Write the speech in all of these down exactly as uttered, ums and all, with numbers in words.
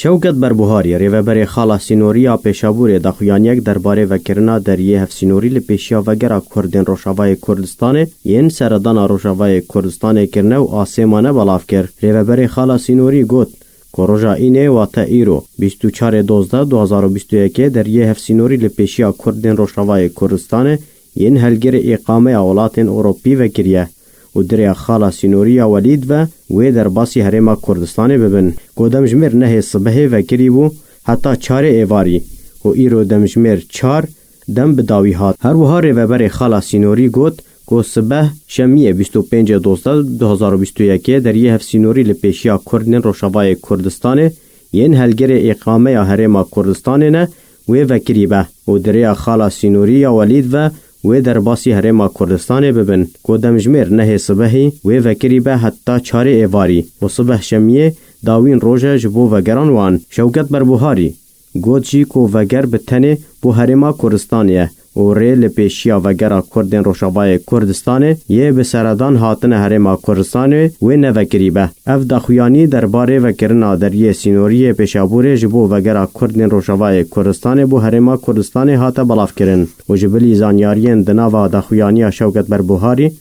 Şewket Berbuharî, rêveberê Xala Sînorî ya Pêşabûrê, daxuyaniyek derbarê vekirina deriyê hevsînorî li pêşiya vegera Kurdên Rojavayê Kurdistanê yên seredana Rojavayê Kurdistanê kirine û asê mane belav kir. Rêveberê Xala Sînorî got ku roja înê, wate îro, bîst û çarê dozdeh du hazar û bîst û yekê, deriyê hevsînorî li pêşiya Kurdên Rojavayê Kurdistanê yên helgêrê îqameya welatên Ewropî vekiriye û di rêya Xala Sînorî ya Welîd ve wê derbasî Herêma Kurdistanê bibin. Ku demjimêr nehê sibehê vekirî bû heta çarê êvarî û îro demjimêr çar dem bi dawî hat. Her wiha rêveberê Xala Sînorî got ku sibeh şemiyê bîst û pêncê dozdeh du hazar û bîst û yekê deriyê hevsînorî li pêşiya Kurdên Rojavayê Kurdistanê yên helgêrê îqameya Herêma Kurdistanê ne wê vekirî be û di rêya Xala Sînorî ya Welîd ve wê derbasî Herêma Kurdistanê bibin ku demjimêr nehê sibehî wê vekirî be heta çarê êvarî û sibeh şemiyê dawîn roj e ji bo vegeran wan. Şewket Berbuharî got jî ku veger bi tenê bo Herêma Kurdistanê ye û rê li pêşiya vegera Kurdên Rojavayê Kurdistanê yê bi seredan hatine Herêma Kurdistanê wê nevekirî be. Ev daxuyanî derbarê vekirina deriyê sînorî yê Pêşabûrê ji bo vegera Kurdên Rojavayê Kurdistanê bo Herêma Kurdistanê hate belavkirin û ji bilî zanyariyên di nava daxuyaniya Şewket Berbuharî,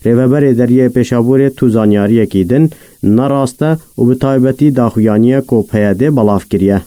rêveberê deriyê Pêşabûrê tu zanyariyekî din ne rast e û bi taybetî daxuyaniye ku P Y D belav kiriye.